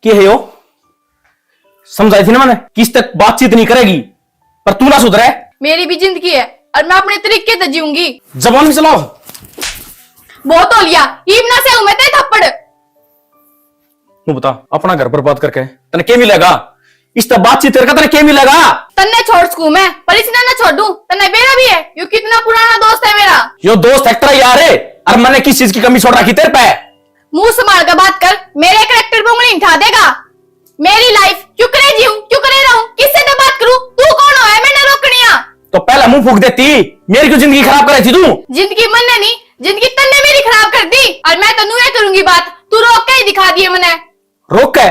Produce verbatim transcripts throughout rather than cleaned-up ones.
के है यो? समझाई थी ना मैंने, किस तक बातचीत नहीं करेगी, पर तू ना सुधरे। मेरी भी जिंदगी है और मैं अपने तरीके से जीऊंगी। जबान भी चलाओ। बहुत हो लिया, ईब ना से हूं मैं तेरे थप्पड़। तू बता, अपना घर बर्बाद करके तने के मिलेगा? इस तरह बातचीत करके तने के मिलेगा? तन्ने छोड़ सकूं मैं, पर इसने ना छोड़ूं। तन्ने बेरा भी है, यो कितना पुराना दोस्त है मेरा। यो दोस्त है तेरा यार है, और मैंने किस चीज की कमी छोड़ रखी तेरे पे? मुंह संभाल के बात कर, मेरे करेक्टर पे उंगली उठा देगा। मेरी लाइफ क्यों करे जीऊं, क्यों करे रहूं, किससे तो बात करूं? तू कौन हो है मैंने रोकनिया? तो पहला मुंह फूक देती, मेरी क्यों जिंदगी खराब करे थी तू? जिंदगी मन्ने नहीं, जिंदगी तन्ने मेरी खराब कर दी। और मैं तो नुए करूंगी बात, तू रोक के ही दिखा दिए मने। रोक के?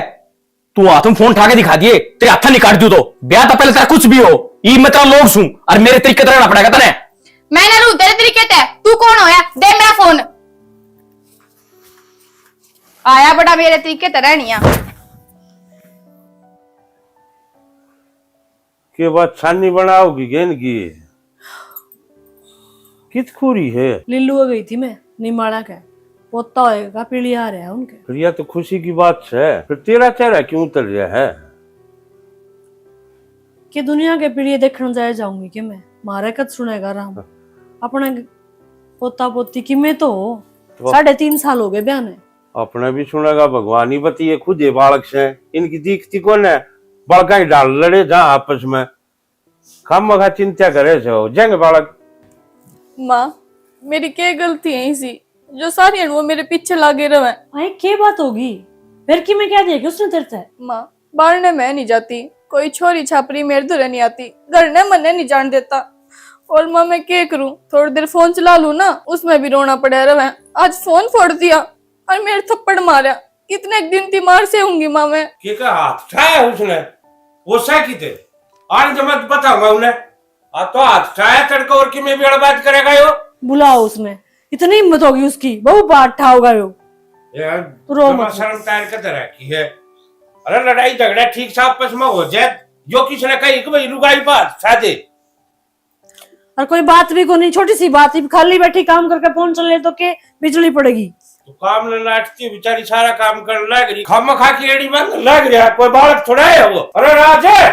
तू हाथ में फोन उठा के दिखा दिए, तेरे हाथा नहीं काट दूं तो। ब्याह तो पहले तेरा कुछ भी हो, ई मैं तेरा लोग सूं, और मेरे तरीके ते रहना पड़ेगा तने। मैं ना रहूं तेरे तरीके ते, तू कौन होया? दे मेरा फोन। आया बड़ा मेरे तरीके ते रहनिया। के बात छानी बनाओगी गेंद की? कित खूरी है? लीलू आ गई थी मैं, निमाड़ा के। पोता होएगा, पीली आ रहा है उनके। फिर यह तो खुशी की बात है। फिर तेरा चेहरा क्यों उतर रहा है? के दुनिया के पीलिए देखण जाए जाऊंगी के मैं? म्हारे कद सुनेगा राम? हाँ। अपना पोता पोती किमे तो हो। वाह। साढ़े तीन साल हो गए ब्याह ने। अपने भी सुनेगा भगवान ही, बतिए खुद ये बालक से, इनकी दिखती कौन है? बालका ही डाल लड़े जा आपस में, खामखा चिंता करे से हो जंग बालक। माँ, मेरी के गलती है इसी, जो सारी वो मेरे पीछे लागे रहे? अरे के बात होगी? फिर की मैं क्या देखे उसने तेरे से? माँ, बाहर ने मैं नहीं जाती, कोई छोरी छापरी मेरे धोरे नहीं आती, घर ने मन्ने नहीं जान देता। और माँ मैं के करूँ, थोड़ी देर फोन चला लूँ ना, उसमें भी रोना पड़ा रहे। आज फोन फोड़ दिया और मेरे थप्पड़ मारा। कितने दिन ती मार से हूंगी माँ मैं। के का हाथ उठाया उसने? वो सा की थे? आज जब मैं बताऊंगा उन्हें। आ तो हाथ उठाया तड़का और कि मैं भी अड़बात करेगा यो। बुलाओ उसमें, इतनी हिम्मत होगी उसकी, बहू बात उठाओगा यो। यार, तू रो जमा मत। शर्म तैयार कर रखी है। अरे लड़ाई झगड़ा ठीक से आपस में हो जाए, यो किसने कही कि भाई लुगाई बात उठा दे? और कोई बात भी कोनी, छोटी सी बात ही, खाली बैठी काम करके फोन चल ले तो के बिजली पड़ेगी? तो काम ने नाटती बेचारी, सारा काम करने लग रही, खामखा की एड़ी में लग रहा, कोई बालक थोड़ा है वो। अरे राज है।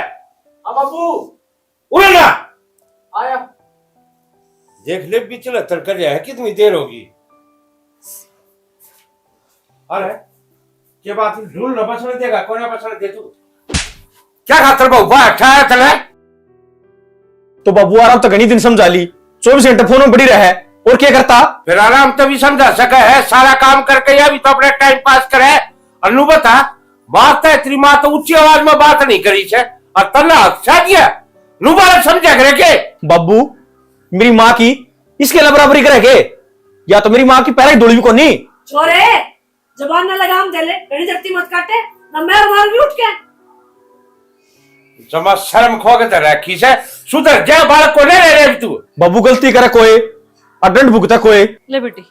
हाँ बाबू। उड़े ना। आया। देख ले बिचले तर कर रहा है, कितनी देर होगी। अरे, के बात है? ढूंढ लो, बसने देगा, कोई ना बसने दे तू। क्या खातर बहू बाहर उठाया तने? तो बाबू आराम तो घणी दिन समझा ली, चौबीस घंटे फोन में पड़ी रहे, और क्या करता? फिर आराम तो भी समझा सके है, सारा काम करके या भी तो अपना टाइम पास करे। अनु बता, बात तो तेरी माँ तो ऊंची आवाज में बात नहीं करी से, और तन्ना हक छा दिया, नु बालक समझा करे के? बाबू, मेरी माँ की इसके लिए बराबरी करे के? या तो मेरी माँ की पैरा की धूल भी कोनी। छोरे, जबान ना लगाम दे ले, घणी धरती मत काटे, ना मैं मारूंगी उठ के। जमा शर्म खो के धर रखी से, सुधर जा, बालक को नहीं ले रहे तू। बाबू गलती करे कोई, और दंड भुगता कोई। ले बेटी,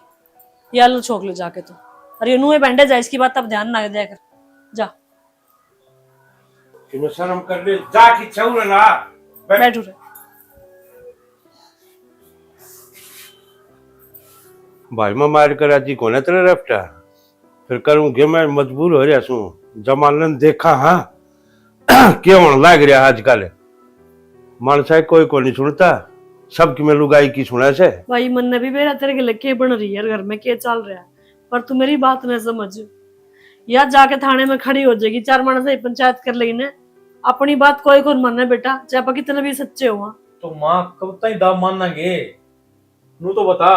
ये आलू छोक ले जाके तू, और ये नुए बैंडेज है, इसकी बात अब ध्यान ना दिया कर, जा। कि मैं शर्म कर ले, जा कि छऊ ना। बैठ। बैठ उरे। भाई, मैं मार कर राजी कोने तेरे रफ्टा। फिर करूँ के मैं मजबूर हो रहा सूं। जमानन देखा हाँ, के होने लाग रहा आजकल। मानसा कोई को नहीं सुनता, सबकी मैं लुगाई की सुना से। भाई, मन्ने भी बेरा तेरे के लगे बन रही है, घर में के चल रहा है, पर तू मेरी बात न समझ। या जाके थाने में खड़ी हो जाएगी, चार मानस से पंचायत कर लेगी ने। अपनी बात कोई कौन माने बेटा, चाहे आप कितने भी सच्चे हो। तो माँ, कब ताई दाब मानांगे? नू तो बता।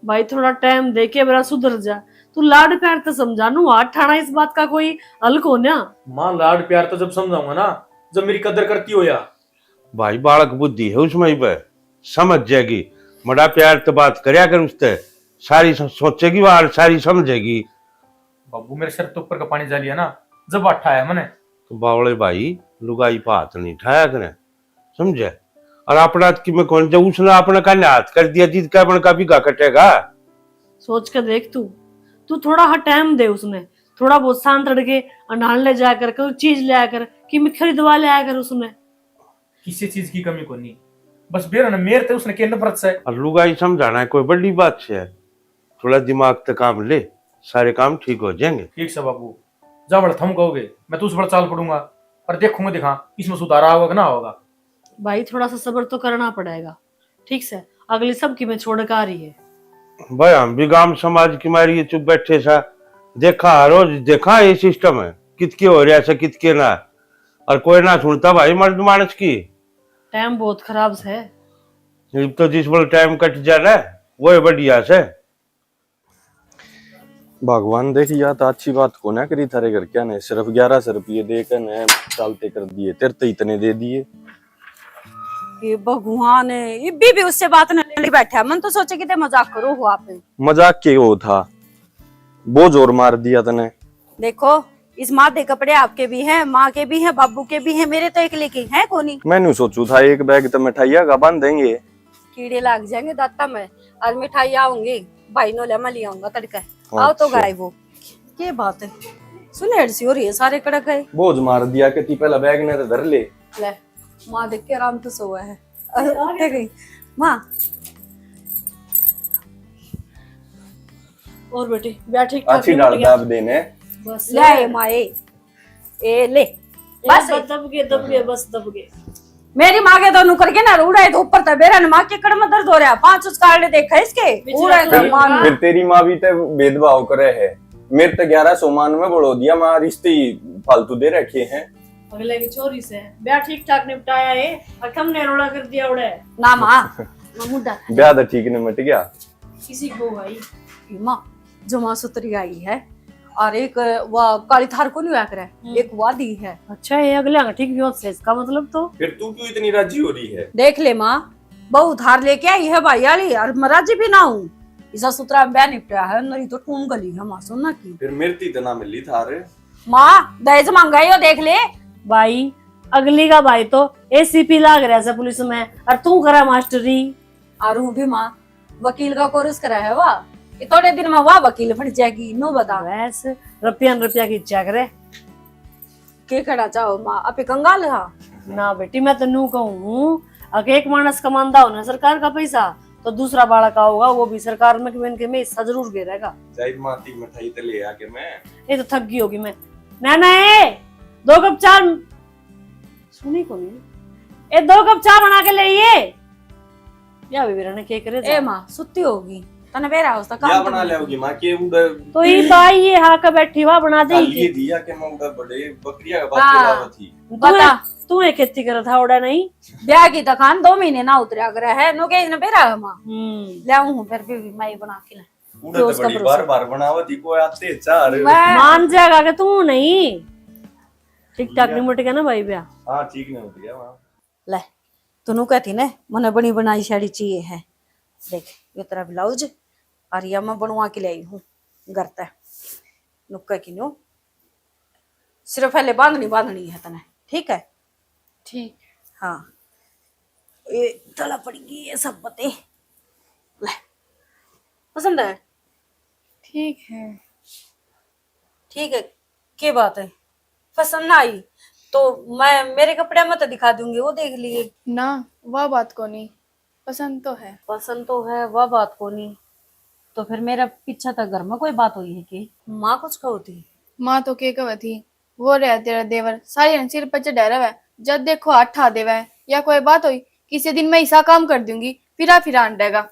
भाई, थोड़ा टाइम दे के बेरा सुधर जा। तू लाड प्यार तो समझा, नू हाथ ठाना इस बात का कोई हल कोन्या। माँ, लाड प्यार तो जब समझाऊंगा ना, जब मेरी कदर करती हो या। भाई, बालक बुद्धि है उसमें ही पे, समझ जाएगी। मड़ा प्यार तो बात करया कर उसते, सारी सो-, सोचेगी वो और सारी समझेगी। बाबू, मेरे सर तो ऊपर का पानी जा लिया ना, जब हाथ आया मने। तो बावले भाई, लुगाई पे हाथ नहीं ठाया करे, समझे? और अपना की मैं कौन, जब उसने अपने कान्ने हाथ कर दिया, जिद का अपन का बिगा कटेगा। सोच के देख तू, तू थोड़ा हा टाइम दे उसने, थोड़ा बहुत शांत रह के अनाल ले जाया कर, कोई चीज ले आया कर, कि मैं खरीदवा ले आया कर उसने। किसी चीज की कमी कोनी, बस बेरा ने मेरे ते उसने के नफरत से। और लुगाई समझाना है कोई बड़ी बात से है, थोड़ा दिमाग ते काम ले, सारे काम ठीक हो जाएंगे। ठीक से बाबू। जा बड़ थम कहोगे, मैं तो उस बड़ चाल पड़ूंगा। पर देखूंगा, दिखा इसमें सुधार आओगा कि ना आओगा। भाई, थोड़ा सा सब्र तो करना पड़ेगा। ठीक से, अगली सब की मैं छोड़ के आ रही है। भाई, हम भी गांव समाज की मारी चुप बैठे सा। देखा, हर रोज देखा, ये सिस्टम है, कितके हो रहा से कितके ना। और कोई ना सुनता भाई मर्द मानस की। टाइम बहुत खराब से। इब तो जिस बल टाइम कट जा ना, वो ही बढ़िया से। भगवान, देख, या तो अच्छी बात कोना करी थारे घर क्या ने, सिर्फ ग्यारह सौ रुपये दे के ने चालते कर दिए, तेरे तो इतने दे दिए। ये भगवान, ये भी, भी उससे बात न ले बैठा। मन तो सोचे कि ते मजाक करो हो आप। मजाक के हो था, बहुत जोर मार दिया तने। देखो, इस माँ के कपड़े आपके भी हैं, माँ के भी हैं, बाबू के भी हैं, मेरे तो एकले के हैं कोनी। मैंने सोचू था एक बैग तो मिठाइया का बांध देंगे। कीड़े लाग जाएंगे दांता में, और मिठाई आऊंगी भाई नोले मैं ले आऊंगा तड़के। आओ तो अच्छा। गाय वो, के बात है? सुनेड़ सी हो रही है, सारे कड़क गए। बोझ मार दिया कि ती पहला बैग ने तो धर ले। ले, माँ देख के आराम तो सोया है। अरे, उठ गई माँ। और बेटी, ब्याह ठीक ठाक अच्छी निपट डाल गया? दाब देने। बस। ले आए माए, ए ले, ए, बस। बस दब गए, दब गए, बस दब गए। मेरी माँ के तो नुकर के ना उड़ाए तो ऊपर तक बेरा ने माँ के कड़ में दर्द हो रहा, पांच उस कार्ड देखा इसके। बेचारा उड़ाए तो तो माँ। हाँ। फिर तेरी माँ भी ते भेदभाव करे है। मेरे तो ग्यारह सौ मान में बढ़ो दिया, माँ रिश्ते ही फालतू दे रखे हैं। अगले की छोरी से ब्याह ठीक ठाक निपटाया है और तुमने रोला कर दिया उड़े। ना माँ, मैं मुद्दा ब्याह तो ठीक निपट गया। किसी को भाई। माँ, जमा सुतरी आई है, और एक वा काली थार को नहीं हुआ करे, हम्म। एक वा दी है। अच्छा, ये अगले आंगा ठीक भी होत से, इसका मतलब तो। फिर तू क्यों इतनी राजी हो रही है? देख ले माँ, बहू थार लेके आई है भाई वाली, और मैं राजी भी ना हूँ। इसा सुतरा में ब्याह निपटा है, नहीं तो टूम गली है माँ सोना की। फिर मेरे ती तो ना मिली थार। माँ, दहेज मांगा यो देख ले। भाई, अगली का भाई तो एसीपी लाग रहा है पुलिस में, और तू करा मास्टरी। और हूँ भी माँ, वकील का कोर्स करा है वा, कि थोड़े दिन में वा वकील बन जाएगी, नो बता। बस, रुपया न रुपया की इच्छा करे। के कहना चाहो माँ, आप ही कंगाल हा? ना बेटी, मैं तो नू कहूँ हूँ, अगर एक मानस कमांदा हो ना सरकार का पैसा, तो दूसरा बालक आओगा, वो भी सरकार में, कि मैं इनके में हिस्सा जरूर घेरेगा। जाई माँ ती मिठाई तो ले आके मैं। ये तो थक गई होगी मैं। ना ना, ए, दो कप चाय। सुनी को नहीं। ए, दो कप चाय बना के ले ये। या भी बेरा ने के करे ए जा। माँ, सुती होगी, तने बेरा हो सका या बना लेगी माँ के उड़े। तो ये भाई ये हा के बैठी वा बना दे। कालिए दिया के मैं उड़े बड़े बकरिया के हाँ। बात लावा थी। तू बता। है, तू है खेती करे था उड़ा नहीं। ब्याह की दुकान दो महीने ना उतरा करे है, नो के इतने बेरा है माँ। हम्म। ले आऊँ हूँ फिर भी मैं ही बना के ले। उड़े तो बड़ी बार बार बनावा थी, कोई आते चार। मैं मान जाएगा कि तू नहीं। ठीक ठाक निपट गया ना भाई ब्याह? हाँ, ठीक निपट गया वहाँ। ले, तू नू कहती ने, मने बनी बनाई साड़ी चाहिए है। देख, ये तेरा ब्लाउज, और ये मैं बनवा के ले आई हूँ घर ते। नुक्का की न्यू सिर्फ पहले बांधनी बांधनी है तने, ठीक है? ठीक। हाँ, ये तला पड़ गई है सब पते। ले, पसंद है? ठीक है। ठीक है, के बात है? पसंद ना आई तो मैं मेरे कपड़े मत दिखा दूंगी, वो देख लिए। ना, वह बात कोनी, पसंद तो है। पसंद तो है, वह बात कोनी। तो फिर मेरा पीछे तक घर में कोई बात हुई है के? माँ कुछ कहो थी? माँ तो के कहे थी, वो रहा तेरा देवर, सारी हन सिर पर चढ़ा रहे, जब देखो हाथ ठा देवे, या कोई बात हुई, किसी दिन मैं ऐसा काम कर दूंगी, फिरा फिरा अंडेगा।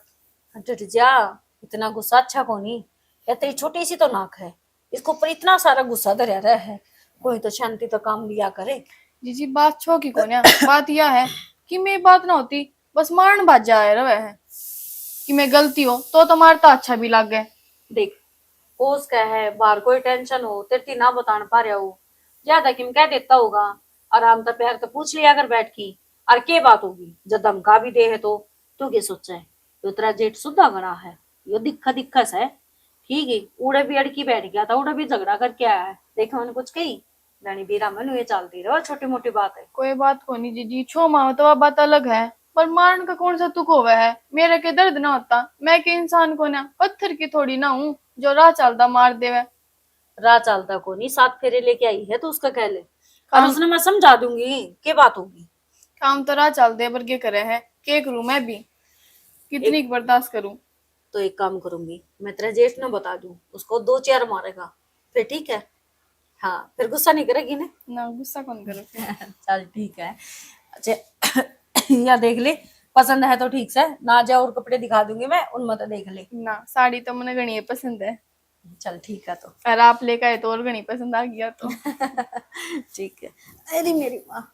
डट जा, इतना गुस्सा अच्छा कोनी। या तेरी छोटी सी तो नाक है, इसके ऊपर इतना सारा गुस्सा धरया रहा है। कोई तो शांति तो काम लिया करे। जीजी, बात छो की कोन्या, बात यह है कि मैं बात ना होती, बस मारण भाजा आए रहे है कि मैं गलती हो तो, तो मारता अच्छा भी लागे। देख, हो सके है बाहर कोई टेंशन हो, तेरे ती ना बतान पा रहा हो, ज्यादा किम कह देता होगा। आराम तो प्यार तो पूछ लिया कर बैठ की, और के बात होगी जब धमका भी दे है तो। तू के सोचे है? यो तेरा जेठ सुधा घना है, यो दिखा दिखा से। ठीक है, उड़े भी अड़की बैठ गया था, उड़े भी झगड़ा करके आया है। देखा मैंने कुछ कही? धनी बीरा, मनु ये चलती रहो, छोटी मोटी बात है। कोई बात कोनी जीजी, छो माँ तो वह बात अलग है, पर मारण का कौन सा तुक होवे है? मेरे के दर्द ना होता, मैं के इंसान कोन्या, पत्थर की थोड़ी ना हूँ जो राह चलता मार देवे। राह चलता कोनी, सात फेरे लेके आई है तो उसका कह ले, और काम, उसने मैं समझा दूंगी के बात होगी। काम तो राह चलते पर के करे है, के करूँ मैं भी, कितनी बर्दाश्त करूँ? तो एक काम करूंगी, मैं तेरा जेठ ना बता दूं, उसको दो चार मारेगा, फिर ठीक है। हाँ, फिर गुस्सा नहीं करेगी ना? ना, गुस्सा कौन करे फिर? चल ठीक है। अच्छा, या देख ले, पसंद है तो ठीक से, ना जा और कपड़े दिखा दूंगी मैं, उनमें तो देख ले। ना, साड़ी तो मने घणी पसंद है। चल ठीक है तो। और आप लेकर आए तो और घणी पसंद आ गया तो। ठीक है। अरे मेरी माँ।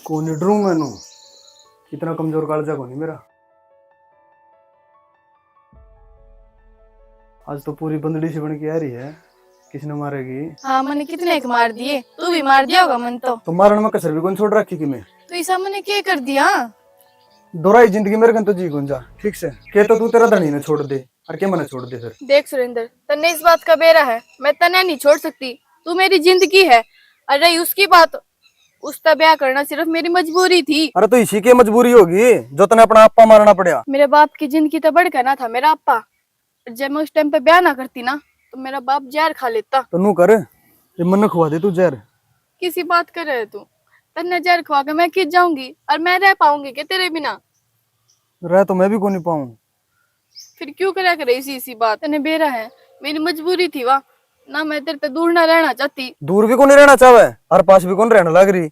कौन डरूं मैं नू? इतना कमजोर कालजा कोनी मेरा। आज तो पूरी बंदड़ी सी बन के आ रही है, किसने मारेगी? हाँ, मैंने कितने एक मार दिए, तू भी मार दिया होगा मन तो। तो मारण में कसर भी कौन छोड़ रखी कि मैं? तो ऐसा मैंने क्या कर दिया? दोराई जिंदगी मेरे कन तो जी कौन जा, ठीक से? के तो तू तेरा धनी ने छोड़ दे, और के मने छोड़ दे फिर? देख सुरेंद्र, तन्ने इस बात का बेरा है, मैं तन्ने नहीं छोड़ सकती, तू मेरी जिंदगी है। और रही उसकी बात, उसका ब्याह करना सिर्फ मेरी मजबूरी थी। अरे तो इसी की मजबूरी होगी जो तने अपना आपा मारना पड़ा। मेरे बाप की जिंदगी तो बढ़कर ना था मेरा आपा, और जब मैं उस टाइम पे ब्याह ना करती ना तो मेरा बाप जहर खा लेता। तो नू कर, ये मन्ने खुआ दे तू जहर। किसी बात कर रहे तू? तन्ने जहर खवा के मैं कित जाऊंगी और मैं रह पाऊंगी क्या तेरे बिना? रह तो मैं भी कोनी पाऊं। फिर क्यों करया करे इसी इसी बात? तने बेरा है, मेरी मजबूरी थी वा, ना मैं तेरे ते दूर ना रहना चाहती। दूर भी कोनी रहना चाहे और पास भी कोनी रहने लग रही।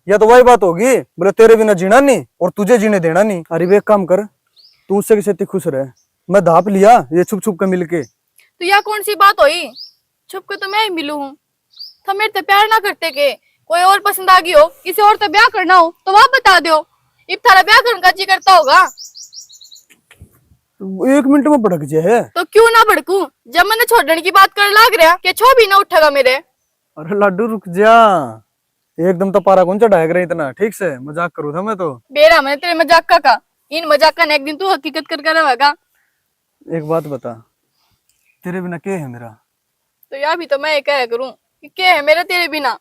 या तो वही बात होगी, बोले तेरे बिना जीना नहीं और तुझे जीने देना नहीं। अरे वे एक काम कर, तू उससे किसे खुश रह, मैं धाप लिया ये छुप छुप के मिलके। तो या कौन सी बात हुई? छुप के तो मैं ही मिलू हूँ। थम मेरे ते प्यार ना करते के? कोई और पसंद आ गई हो, किसी और ते ब्याह करना हो तो वह बता दो। इब थारा ब्याह करने का जी करता होगा। एक मिनट में भड़क जाए है। तो क्यों ना भड़कूं, जब मैंने छोड़ने की बात कर लाग रहा के छो भी ना उठेगा मेरे। अरे लाडू रुक जा, एकदम तो पारा कौन चढ़ाया करे इतना, ठीक से मजाक करूँ था मैं तो। बेरा मैंने तेरे मजाक का, का इन मजाक का एक दिन तू हकीकत करके रहेगा। एक बात बता, तेरे बिना के है मेरा? तो या भी तो मैं कह करूं कि के है मेरा तेरे बिना?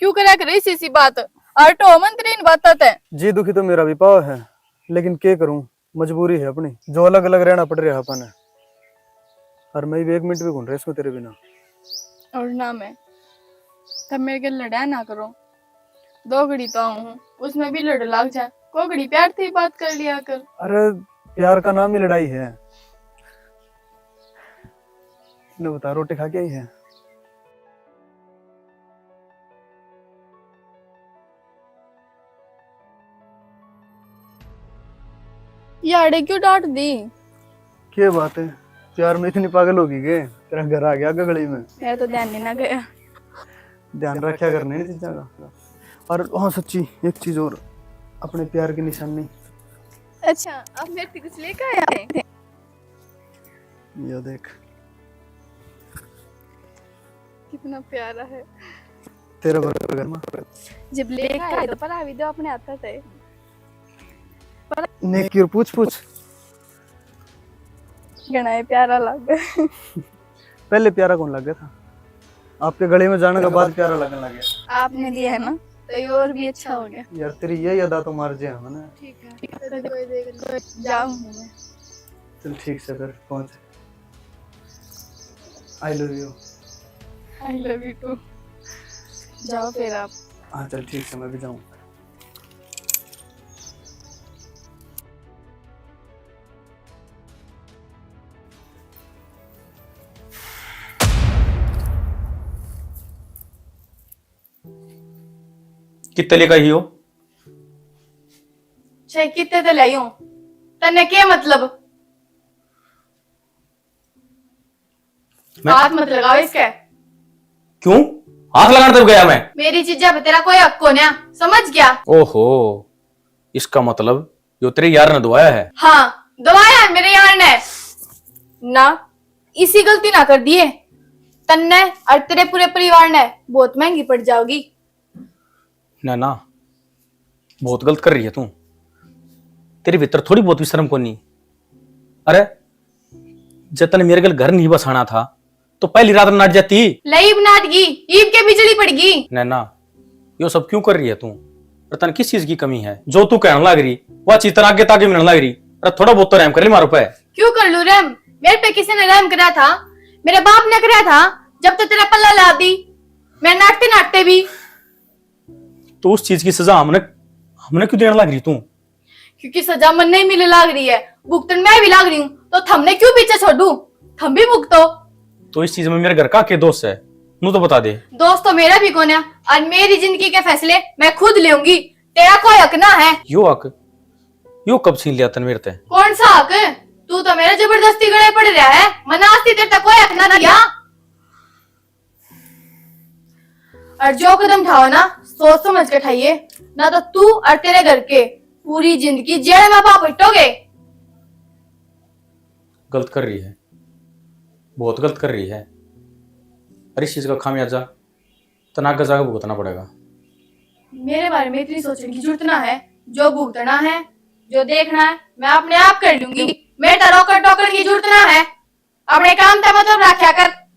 क्यों करा करे इसी इसी बात? आटो मन तेरी इन बातों ते। जी दुखी तो मेरा भी पाव है, लेकिन के करूं, मजबूरी है अपनी, जो अलग अलग रहना पड़ रहा है अपन। और मैं भी एक मिनट भी घूम रहा इसको तेरे बिना। और ना मैं, तब मेरे के लड़ा ना करो। दो घड़ी तो आऊं हूँ, उसमें भी लड़ लाग जा। को घड़ी प्यार से ही बात कर लिया कर। अरे प्यार का नाम ही लड़ाई है। ने बता, रोटी खा के आई है? याड़े क्यों डांट दी? के बात है, प्यार में इतनी पागल होगी के तेरा घर आ गया गगली में? मेरा तो ध्यान नहीं ना गया। ध्यान रखा करने इन चीजा का। और हाँ सच्ची एक चीज और, अपने प्यार की निशानी। अच्छा, आप मेरे से कुछ लेकर आए हैं? ये देख। कितना प्यारा है। तेरे बराबर में। जब लेकर आए तो पहला भी दो अपने हाथ से। नेकी और पूछ पूछ। घणा ही प्यारा लग। पहले प्यारा कौन लगा था? आपके गले में जाने के बाद प्यारा लगने लग गया। आपने दिया है ना, तो ये और भी अच्छा हो गया। यार तेरी ये याद आ तो मार जे है ना। ठीक है, तो कोई देख लो। जाऊंगी मैं। चल ठीक से फिर पहुंच। I love you। I love you too। जाओ फिर आप। हाँ चल ठीक से, मैं भी जाऊँ। कितने लेकर आई हो? छह कितने तो लाई हूँ, तन्ने के मतलब? मैं हाथ मत लगाओ इसके। क्यों? हाथ लगाने तब गया मैं? मेरी चीजा पे तेरा कोई हक कोन्या, समझ गया? ओहो, इसका मतलब यो तेरे यार ने दवाया है? हाँ, दवाया है मेरे यार ने। ना, इसी गलती ना कर दिए, तन्ने और तेरे पूरे परिवार ने बहुत महंगी पड़ जाओगी। नैना, बहुत गलत कर रही है तू। तेरे भीतर थोड़ी बहुत भी शर्म कोनी। अरे, जब तने मेरे गल घर नहीं बसाना था, तो पहली रात नाट जाती। ले ईब नाट गई, ईब के बिजली पड़ गई। नैना, यो सब क्यों कर रही है तू? और तने किस चीज की कमी है? जो तू कहने लग रही, वह चीज तने आगे तागे मिलने लग रही। अरे, थोड़ा बहुत तो रहम कर ले मारो पे। क्यों कर लूं रहम? मेरे पे किसी ने रहम करा था? मेरे बाप ने करा था, जब तो तेरा पल्ला ला दी। मैं नाटते नाटते भी। तो उस चीज की सजा हमने, हमने क्यों देने लग रही तू? क्योंकि सजा मन्ने ही मिले लाग रही है, भुगतन मैं भी लाग रही हूँ, तो थमने क्यों पीछे छोड़ू? थम भी भुगतो। तो इस चीज में मेरे घर का के दोष है? नू तो बता दे। दोष तो मेरा भी कोन्या, और मेरी जिंदगी के फैसले मैं खुद लेऊंगी। तेरा कोई हक ना है। यो हक, यो कब छीन लिया तन मेरे ते? कौन सा हक? तू तो मेरे जबरदस्ती गले पड़ रहा है, मना आज तेरे तक कोई हक ना लिया। और जो कदम उठाओ ना, सोच समझ के उठाइए, ना तो तू और तेरे घर के पूरी जिंदगी जेल में पा पिटोगे। गलत कर रही है, बहुत गलत कर रही है। अरे इस चीज का खामियाजा तना आगे जाके भुगतना पड़ेगा। मेरे बारे में इतनी सोचने की जरूरत ना है। जो भुगतना है, जो देखना है, मैं अपने आप कर लूंगी। मेरे तो रोकड़ टोकड़ की जरूरत ना है। अपने काम तक मतलब रखा कर।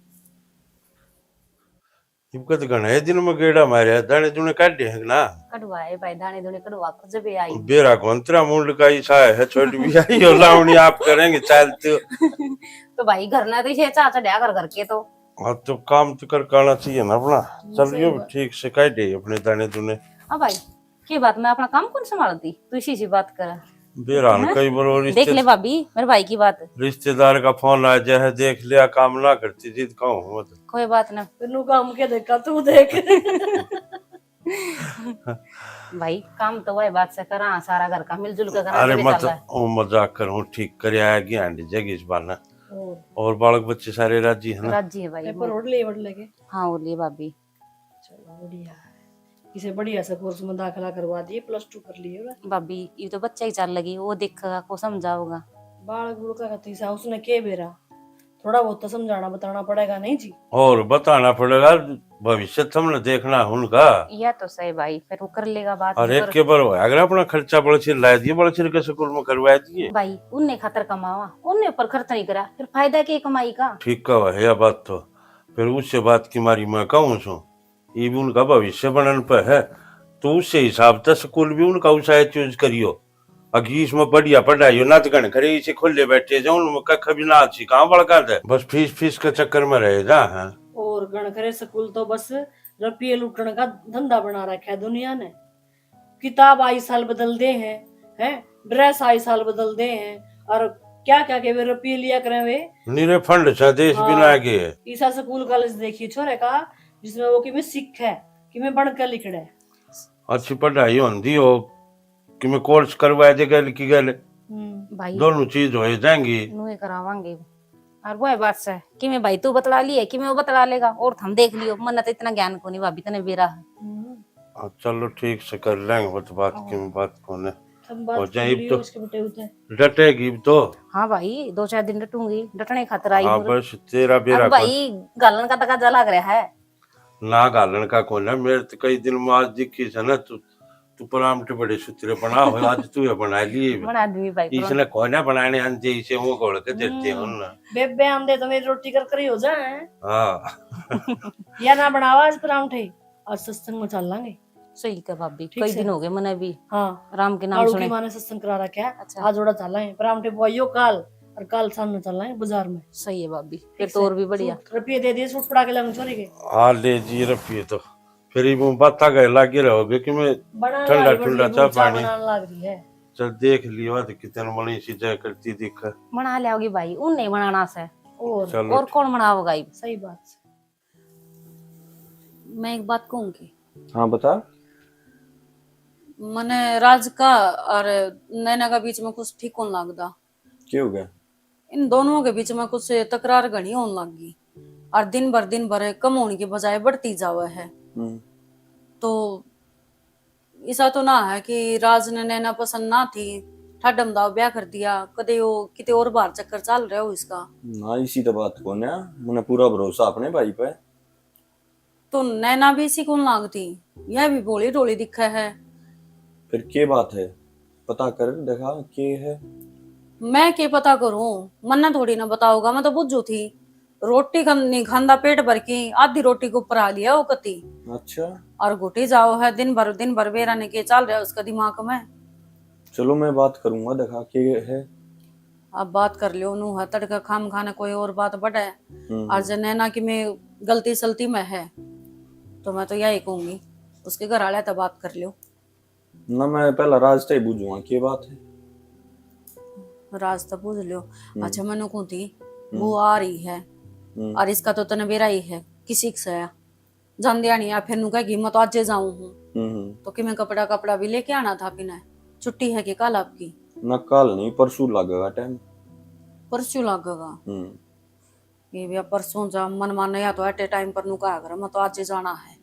इब कद घणे दिन में गेड़ा मारया, दाने दुने काढे हैं ना? कढ़वाए भाई, दाने दुने कढ़वा के जबे आई। बेरा कौन तेरा मुंड का ही सा है, छोड़ भी आई हो लावणी आप करेंगे चालते हो। तो भाई घर ना तो ये चाह चढ़या कर घर के तो। हाँ, तो काम तो कर काना चाहिए ना अपना। हम्म, चल, सही यो भी बात। ठीक से काढे अपने दाने दुने। हाँ भाई, के बात, मैं अपना काम कौन संभालती? तू इसी सी बात कर। बेरा न हैं? कई बार और देख ले रिश्ते-, भाभी, मेरे भाई की बात। रिश्तेदार का फोन आ जाए, देख लिया, काम ना करती जिद कहूँ मत। कोई बात ना। तेनू काम के देखा, तू देख। भाई, काम तो वही बात से करा, सारा घर का मिलजुल के करा, अरे चले मत, चल रहा है। ओ मजाक करूँ, ठीक कर आया ज्ञान जग इस बार ना। और? और बालक बच्चे सारे राजी है ना? राजी है भाई। पेपर ओढ़ लिए, ओढ़ लेके। हाँ, ओढ़ लिए भाभी। चलो, बढ़िया है। किसे बढ़िया सा कोर्स में दाखला करवा दिए, प्लस टू कर लिए ना। भाभी, ये तो बच्चा ही चल लगी, वो देखेगा, को समझाओगा? बालक बुड़का का तीसा उसने के बेरा, थोड़ा बहुत तो समझाना बताना पड़ेगा, नहीं जी? और बताना पड़ेगा, भविष्य तो हमने देखना है उनका। यह तो सही भाई, फिर वो कर लेगा बात और भी एक कर- के बार होया अगर अपना खर्चा बड़े सिर ला दिए, बड़े सिर के स्कूल में करवा दिए। भाई, उनने खातर कमावा, उनने ऊपर खर्च नहीं करा, फिर फायदा के कमाई का? ठीक कहा है यह बात तो। फिर उससे बात की मारी मैं कहूँ सू, ये भी उनका भविष्य बनन पे है, तो उससे हिसाब तै स्कूल भी उनका उसाए चूज करियो। अगी इसमें बढ़िया पढ़ाई हो ना तो घण करे इसे खोले बैठे जाओ, उनमें कख भी ना अच्छी कहाँ बड़का दे, बस फीस फीस के चक्कर में रहे जा। हाँ। और घण करे स्कूल तो बस रुपये लूटण का धंधा बना रखा है दुनिया ने। किताब आई साल बदल दे हैं, हैं, ड्रेस आई साल बदल दे हैं, और क्या क्या के वे रुपये लिया करें वे। निरे फंड से देश हाँ। बिना के। ईसा स्कूल कॉलेज देखिए छोरे का, जिसमें वो किमें सीख है, किमें बन के लिखड़े। अच्छी पढ़ाई होंदी हो, किमें कोर्स करवा दे गल की गल। हम्म। भाई, दोनों चीज हो जाएंगी। नुए करावांगे। और वो है बात से, किमें भाई तू बतला लिए, किमें वो बतला लेगा, और थम देख लियो, मन्ने तो इतना ज्ञान कोनी भाभी, तने बेरा है। हम्म। हाँ, चलो ठीक से कर लेंगे, वो तो बात हाँ। किमें बात कोने। थम बात हो जाए कर इब लियो तो। उसके बटे उठे। डटेगी इब तो। हाँ भाई, दो चार दिन डटूंगी, डटने खातर आई हाँ, हूँ। बस तेरा बेरा अब भाई, घालन का तकाजा लग रहा है। ना घालन का कोने, मेरे तो कई दिन में आज दिखी से ना, तू, तू परामठे बड़े सुथरे बना हो, आज तू ये बना लिए। बना दूंगी भाई, इसने कोने बनाने आंदे, इसे वो घोल के देते हम्म। हो ना। बेबे आंदे तो मेरी रोटी कर कर ही हो जाए। हाँ। या ना बनावा आज परामठे, आज सत्संग में चल लांगे। सही कह भाभी, ठीक कई से। दिन हो गए मने भी हाँ। राम के नाम आड़ू की सुने। माँ ने सत्संग करा रखा है। अच्छा। आज ओड़ा चल लांगे, परामठे बुआइयो काल, और काल शाम में चल लांगे बाजार में। सही है भाभी, फिर ठीक तो से। और भी बढ़िया। सूट, रुपये दे दिए, सूट पड़ा के लाऊं छोरी के। हाँ, ले जी रुपये तो। फिर ये बात गए लागे रहोगे कि मैं बना ठंडा लाग रही ठंडा बड़ी चाह ऊंचा पानी। बनाने लाग रही है। चल देख लियो, आज कितने मनी सी जय करती दिख। बना लियाओगी भाई, उन नहीं बनाना से। और चलो और ठीक। कौन बनाओगा इब? सही बात से। मैं एक बात कहूँ की? हाँ, बता। मने राज का और नैना का बीच में कुछ ठीक कौन लगता। क्या हो गया? इन दोनों के बीच में कुछ तकरार घणी होने लग गई और दिन भर दिन भर कम होने की बजाय बढ़ती जावे है। हम्म। तो ऐसा तो ना है कि राज ने नैना पसंद ना थी, ठाडम दाव ब्याह कर दिया, कदे वो किते और बाहर चक्कर चाल रहा हो इसका? ना, इसी तो बात को ना, मने पूरा भरोसा अपने भाई पे। तो नैना भी इसी को लागती, यह भी भोली ढोली दिखे है। फिर के बात है, पता कर देखा के है। मैं के पता करूं, मन्ने थोड़ी ना बताओगा, मैं तो बुझू थी। रोटी खा-, नहीं खांदा पेट भर की, आधी रोटी के ऊपर आ लिया वो कती। अच्छा। और घुटी जाओ है, दिन भर, दिन भर बेरा ने के चाल रहा है उसका दिमाग में। चलो, मैं बात करूंगा, देखा के है। अब बात कर लियो, नू है तड़के खाम खाने कोई और बात बढ़े। हम्म। और जे नैना की मैं गलती सलती में है, तो मैं तो यही कहूंगी, उसके घर वाले तो बात कर लियो। ना, मैं पहला राज ते ही बुझूंगा, के बात है? राज तो पूछ लियो। हम्म। अच्छा, मनु कहूं थी, हम्म। वो आ रही है। हम्म। और इसका तो तने बेरा ही है, किसी से है। जान दिया नहीं, या फिर नु कहेगी, "मैं तो आजे जाऊं हूँ।" हम्म, हम्म। तो कि मैं कपड़ा, कपड़ा भी लेके आना था पीने। छुट्टी है कि कल आपकी? ना, कल नहीं, परसों लगेगा टाइम। परसों लगेगा? हम्म। ये भी अब परसों जा, मन माने या तो एटे टाइम पर नु कहा कर, "मैं तो आजे जाना है।"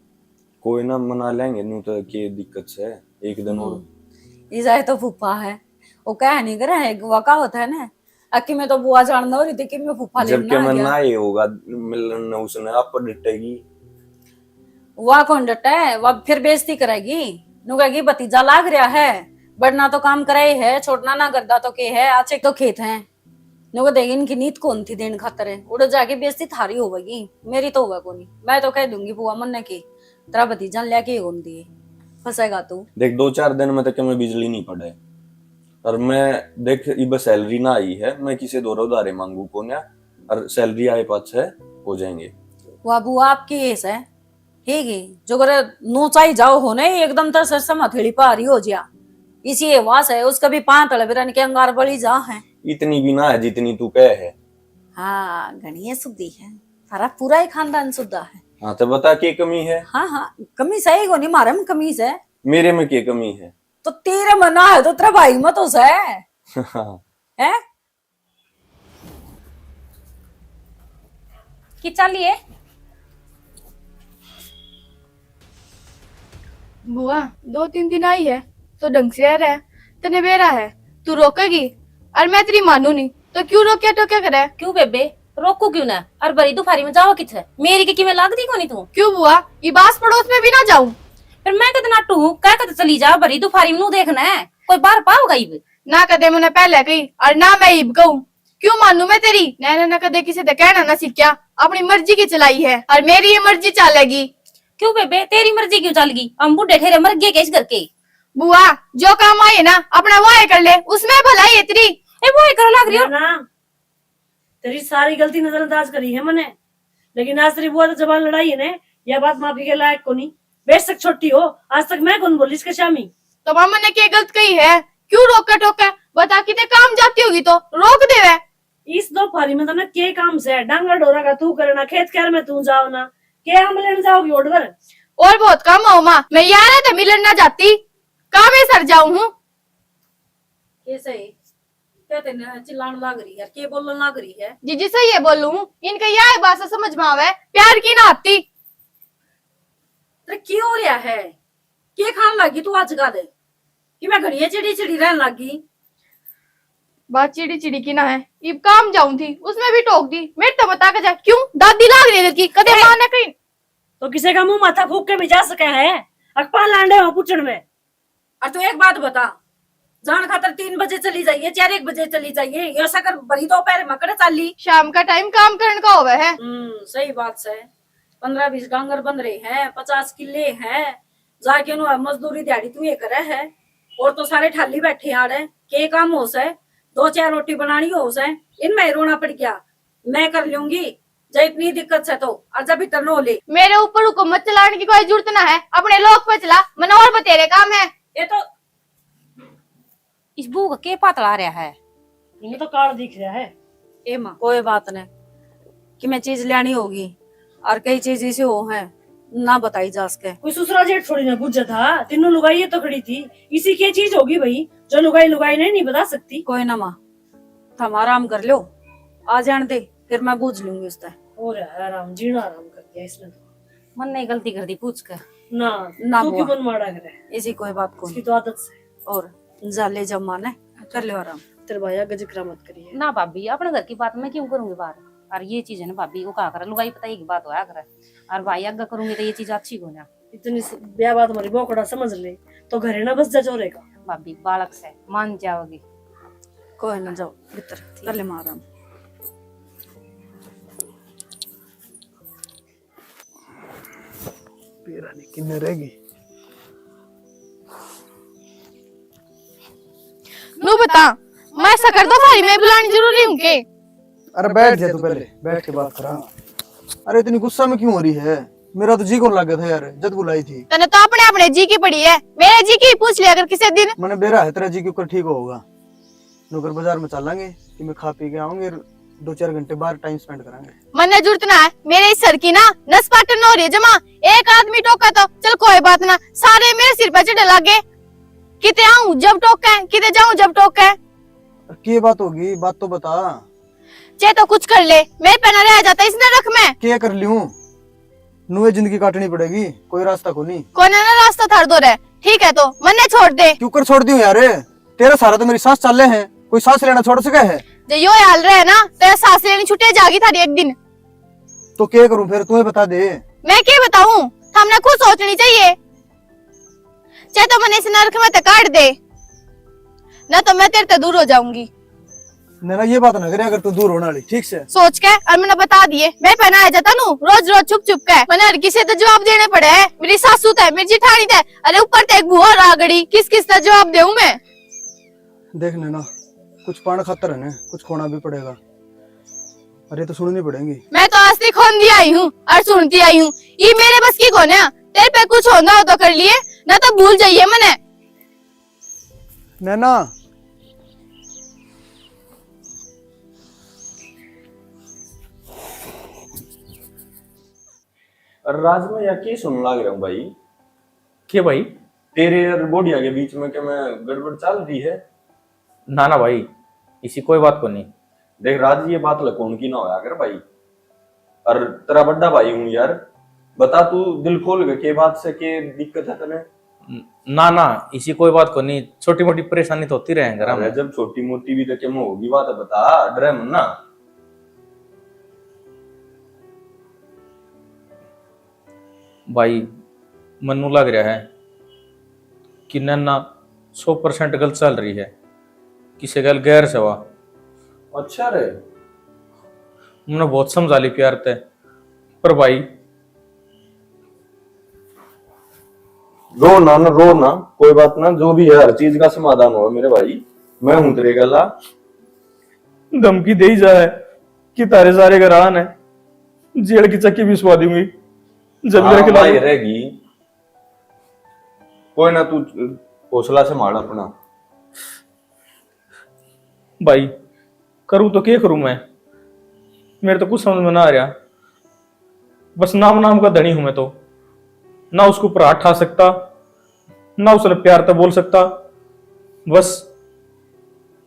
कोई ना, मना लेंगे, नु तो के दिक्कत से, एक दिन और। हम्म। ये जाए तो फूफा है, वो कह नहीं करे, वो का होता है ना, अक्की में तो बुआ जान हो रही थी कि मैं फूफा जबकि लेना आ मैं गया। ना ही होगा मिलन ने उसने आप पर डटेगी। वह कौन डटा है, वह फिर बेइज्जती करेगी, नु कहेगी, "भतीजा लाग रहा है, बड़ना तो काम कराए है, छोटना ना करदा तो के है, आचे तो खेत है।" नु कह देगी, "इनकी नीत कौन थी देन खातर है, उड़े जाके बेइज्जती थारी होवेगी, मेरी तो होवे कोनी।" मैं तो कह दूंगी, "बुआ मन्ने की तेरा भतीजा लिया के कौन दिए, फंसेगा तू।" देख, दो चार दिन में तो मैं बिजली नहीं पड़े, और मैं देख, इब सैलरी ना आई है, मैं किसी दौरे उधारे मांगू कोन्या, और सैलरी आए पाछे हो जाएंगे। बाबू, आपकी ये है, ठीक है, जो करे नू चाही जाओ हो नहीं, एकदम तो सरसम हथेली पा रही हो जिया। इसी ये वास है, उसका भी पांच तले बिरन के अंगार बली जा है। इतनी भी ना है जितनी तू कह है। हाँ, घणी है सुधी है, थारा पूरा ही खानदान सुधा है। हाँ, तो बता के कमी है? हाँ, हाँ, कमी सही को नहीं, मारे में कमी है। मेरे में के कमी है? तो तेरे में ना है तो तेरे भाई में तो है। हैं? कि चालिए? बुआ, दो तीन दिन आई है तो ढंग से रह, तने बेरा है, तू रोकेगी और मैं तेरी मानू नहीं तो क्यों रोक्या टोक्या करे? क्यों बेबे, रोकू क्यों ना? और भरी दोपहरी में जाओ किथे? मेरी के किमें लागदी कोनी तू? क्यों बुआ, ये बास पड़ोस में भी ना जाऊं? फिर मैं कद नाटू हूँ, कह कद चली जा, भरी दोपहरी में नू देखना है, कोई बाहर पाओगा इब? ना कदे मैंने पहले कही और ना मैं इब कहूँ। क्यों मानू मैं तेरी? मैंने ना कदे किसी से कहना ना सीखा, अपनी मर्जी की चलाई है और मेरी ये मर्जी चलेगी। क्यों बेबे, तेरी मर्जी क्यों चल गई? हम बूढ़े ठेरे मर गए के इस घर के? बुआ, जो काम आए ना अपना वो कर ले, उसमें भलाई है तेरी। ए, वो करो लाग रही हो ना। तेरी सारी गलती नजरअंदाज करी है मैंने, लेकिन आज तेरी बुआ तो जबान लड़ाई है ने, यह बात माफी के लायक कोनी। बेशक छोटी हो, आज तक मैं कौन बोली इसके सामी। तो मामा ने क्या गलत कही है? क्यों रोका टोका? बता, कितने काम जाती होगी तो रोक देवे। इस दोपहरी में तन्ने के काम से? डांगर ढोरा का तू करना, खेत क्यार में तू जाओ ना, के आम लेने जाओगी ओडवर? और बहुत काम हो माँ, मैं यार है तो मिलन ना जाती, काम ही सर जाऊं हूँ। कैसे है? क्या तेरे चिल्लान लाग रही है, के बोलन लाग रही है? जीजी सही है बोलूं, इनके यह भाषा समझ में आवे, प्यार की ना आती। तेरे की हो रहा है? के खान लागी तू आजकल? कि मैं घड़िया चिड़ी चिड़ी रहन लागी। बात चिड़ी चिड़ी की ना है, इब काम जाऊं थी, उसमें भी टोक दी। मेरे तो बता के जा, क्यों दादी लाग रही है की? कदे ए! माँ ने कहीं तो किसी का मुंह माथा फूक के भी जा सके है, अकपा लांडे हो पूछण में। और तू एक बात बता, जान खातर तीन बजे चली जाइए, चार एक बजे चली जाइए, ये शक्कर भरी दोपहर में कड़े चाली? शाम का टाइम काम करने का होवे है। हम्म, सही बात है। पन्द्रह बीस डांगर बन रहे हैं, पचास किले हैं, जाके उन्होंने मजदूरी दिहाड़ी तू ये करे है, और तो सारे ठाली बैठे आड़े, के काम हो से? दो चार रोटी बनानी हो से, इनमें ही रोना पड़ गया। मैं कर लूंगी, जब इतनी दिक्कत से तो आजा भीतर नो ले। मेरे ऊपर हुक्म मत चलाने की कोई जरूरत ना है, अपने लोग पे चला, मैंने और बतेरे काम है। ये तो इस बहू का के पातला रहा है? इन्हें तो काल दिख रहा है। ए माँ, कोई बात नहीं, कि मैं चीज लेनी होगी और कई चीज इसे हो है, ना बताई जा सके। कोई ससुरा जेठ थोड़ी ना बुझा था, तीनों लुगाई ये तो खड़ी थी। इसी की चीज होगी भाई, जो लुगाई लुगाई ने नहीं बता सकती। कोई ना माँ, तुम आराम कर लो, आ जान दे, फिर मैं बूझ लूंगी उससे। और आराम, जीना आराम कर दिया इसने तो। मन ने गलती कर दी पूछ कर। ना, ना तू क्यों बुआ। मन माड़ा करे? ऐसी कोई बात कौन। इसकी तो आदत से। और जा ले जा माँ ने, कर लो आराम। तेरे भाई आगे जिक्र मत करिए। ना भाभी, अपने घर की बात मैं क्यों करूंगी बाहर? और ये चीज है ना भाभी, वो कहा कर, लुगाई पता एक बात होया करे, और भाई आगे करूंगी तो ये चीज अच्छी को ना। इतनी स-, ब्याह बात हमारी बोकड़ा समझ ले, तो घरे ना बस जा चोरे का। भाभी, बालक से मान जाओगी। कोई ना, जाओ भीतर, कर ले माँ आराम। तेरा नहीं किन्ने रहेगी। नू बता, मैं ऐसा कर दो भाई, मैं बुलानी जरूरी हूँ के? अरे बैठ जा तू पहले, बैठ के बात करा। अरे इतनी गुस्सा में क्यों हो रही है? मेरा तो जी को लगा था यार, जब बुलाई थी। तने तो अपने, अपने जी की पड़ी है, मेरे जी की पूछ लिया कर किसी दिन। मैंने बेरा है तेरा जी क्यों कर ठीक होगा। नुकर बाजार में चलांगे, कि मैं खा पी के आऊंगे, दो चार घंटे बाहर टाइम स्पेंड करांगे। मन्ने जरूरत ना है, मेरे इस सर की ना नस पाटन हो रही है जमा। एक आदमी टोका तो चल कोई बात ना, सारे मेरे सिर पे चढ़े लागे। किते आऊं जब टोके, किते जाऊं जब टोके। के बात होगी, बात तो बता। चाहे तो कुछ कर ले, मेरे पे ना रह जाता इस नरक में। के कर लूं? नुए जिंदगी काटनी पड़ेगी, कोई रास्ता को नहीं। कोने ना रास्ता थार दो रे। ठीक है तो मन्ने छोड़ दे। क्यों कर छोड़ दूं यार? तेरा सहारा तो मेरी सांस चाले है, कोई सांस लेना छोड़ सके है? जे यो हाल रहे ना, तेरा सांस लेनी छुटे जागी थारी एक दिन। तो क्या करूं फिर, तू ही बता दे। मैं क्या बताऊं, हमने खुद सोचनी चाहिए। चाहे तो मन्ने इस नरक में ते काट दे, ना तो मैं तेरे ते दूर हो जाऊंगी। नैना, ये बात ना करे अगर तू दूर होने वाली, ठीक से? सोच के और मैंने बता दिए, मैं पहना आ जाता नू रोज रोज छुप छुप के। मैंने हर किसी ते जवाब देने पड़े है, मेरी सासू ते, मेरी जिठानी ते, अरे ऊपर ते एक बुआ और आ गड़ी, किस किस ते जवाब देऊं मैं? देख नैना, कुछ पाण खातर है ना, कुछ खोना भी पड़ेगा। अरे तो सुननी पड़ेगी। मैं तो आज तक खोंदी आई हूँ और सुनती आई हूँ, ये मेरे बस की कोन्या। तेरे पे कुछ होंदा हो तो कर लिए, ना तो भूल जाइए मने। नैना। अरे राज, मैं या के सुन लाग रहा हूँ भाई? के भाई? तेरे और बोढ़िया के बीच में के मैं गड़बड़ चल रही है? ना ना भाई, इसी कोई बात को नहीं। देख राज, ये बात लकोन की ना होया कर भाई। और तेरा बड़ा भाई हूँ यार, बता तू दिल खोल के, के बात से, के दिक्कत है तने? न-, ना ना, इसी कोई बात को नहीं, छोटी मोटी परेशानी तो होती रहे घर अरे में। जब छोटी मोटी भी तो के में होगी बात, बता, डरे मन ना। भाई, मन्नू लग रहा है कि नैना सौ परसेंट गलत चल रही है, किसे गैल गैर सवा। अच्छा रे। मैंने बहुत समझा ली प्यार ते, पर भाई। रो ना, ना, रो ना, कोई बात ना, जो भी है, हर चीज का समाधान होगा मेरे भाई, मैं हूं तेरे गला। धमकी दे ही जा है कि तारे सारे घर आन है, जेल की चक्की भी सुवा दूंगी, जब हाँ, मेरे खिलाफ माई रहेगी। कोई ना, तू हौसला संभाल अपना। भाई, करूँ तो के करूँ मैं? मेरे तो कुछ समझ में ना आ रहा। बस नाम नाम का धनी हूँ मैं तो। ना उसके ऊपर हाथ ठा सकता, ना उसने प्यार तो बोल सकता। बस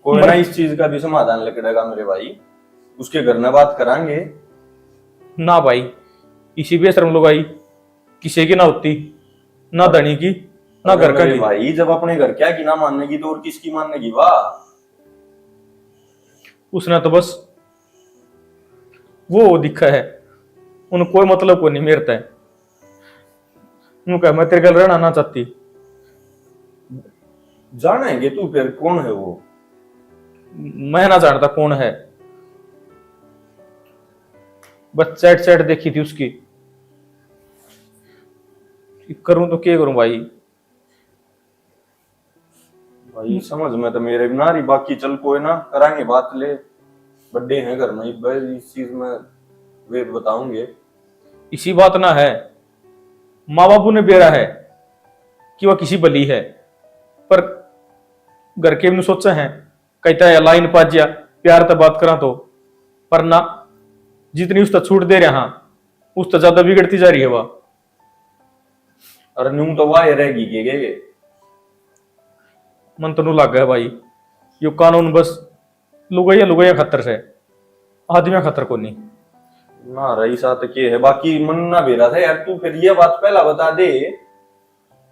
कोई ना, मर- इस चीज का भी समाधान लिकड़ेगा मेरे भाई, उसके घर में बात करांगे। ना भाई, इसी बेशरम लुगाई किसी की ना होती, ना धनी की, ना अरे घर का मेरे की। भाई, जब अपने घर क्या की ना मानेगी तो और किसकी मानेगी? वाह। उसने तो बस वो दिखा है, उन कोई मतलब को नहीं मेरे तै। नु कह, मैं तेरे गल रहना ना चाहती। जानेंगे तू फिर कौन है वो? मैं ना जानता कौन है, बस चैट चैट देखी थी उसकी। करूं तो क्या करूं भाई? भाई, समझ में तो मेरे भी ना रही, बाकी चल कोई ना, करांगे बात ले, बड़े हैं घर में, इब इस चीज में वे बताऊंगे। इसी बात ना है, माँ बापू ने बेरा है कि वह किसी भली है, पर घर के भी सोचा है, कहता है लाइन पा जिया, प्यार तो बात करा तो, पर ना, जितनी उसका छूट दे रहा, उससे ज्यादा बिगड़ती जा रही है वह। अरे न्यू तो वाह रहेगी के, के, के? मन तो न्यू लग गया भाई, यो कानून बस लुगाइया लुगाइया खातर से, आदमिया खातर कोनी। ना रही साथ के है, बाकी मन ना बेरा था यार, तू फिर ये बात पहला बता दे।